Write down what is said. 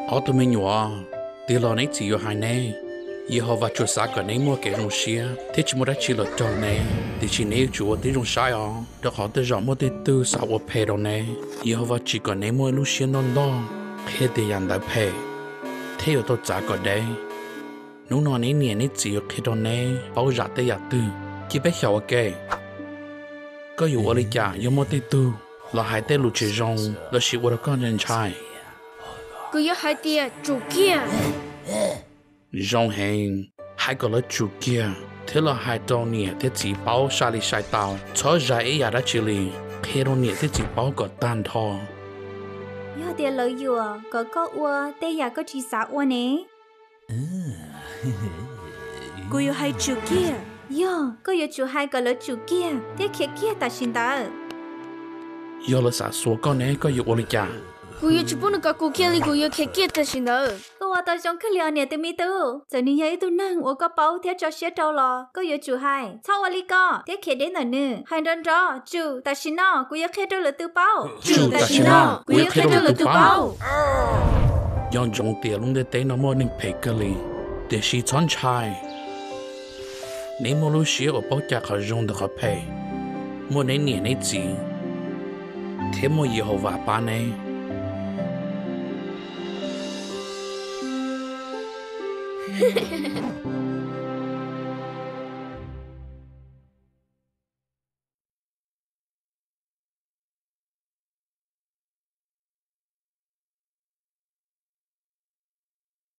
Ob tug me nyuam, tig los neb txiv yuav hais neb. Yehauvas tsuas xav kom neb muaj kev zoo siab thiab tsis muaj dab tsi los raug neb, tiam sis neb yuav tsum ua tib zoo saib os, rau qhov tej zaum muaj tej tug xav ua phem rau neb. Yehauvas tsim kom neb muaj ib lub siab ntoj ntoj, qhia tias yam ntawd phem, thiab yuav tau txav kom deb. Hnub no neb niam neb txiv yuav qhia rau neb paub zam tej yam twg. Cia peb xyaum ua ke. Koj yuav ua li cas yog muaj tej tug los hais tej lus tsis zoo lossis ua rau koj ntshai? Kuv yuav hais tias tsum kiag. Zoo heev, hais kom lawv tsum kiag thiab los hais rau niam thiab txiv paub sai li sai tau. Txhob zais ib yam dab tsi li, qhia rau niam thiab txiv paub kom tag nrho. Yog tias lawv yuam kom koj ua tej yam koj tsis xav ua ne? Kuv yuav hais tsum kiag. Yog, koj yuav tsum hais kom lawv tsum kiag thiab khiav kiag tam sim ntawd. Yog lawv xav xuas koj ne koj yuav ua li cas? Kuv yuav tsis pub nws kov kuv kiag li, kuv yuav khiav kiag tam sim ntawd. Koj ua tau zoo kawg li os niam tus me tub. Txawm nws yog ib tug neeg uas koj paub thiab tso siab rau los koj yuav tsum hais txhob ua li ko thiab khiav deb ntawm nws. Hais nrov nrov, tsum tam sim no, kuv yuav qhia rau lwm tus paub. Tsum tam sim no, kuv yuav qhia rau lwm tus paub. Nco ntsoov tias lub ntiaj teb no muaj neeg phem kawg li, tiam sis txhob ntshai. Neb muaj lub siab uas paub cais qhov zoo ntawm qhov phem, muaj neb niam neb txiv, thiab muaj Yehauvas pab neb.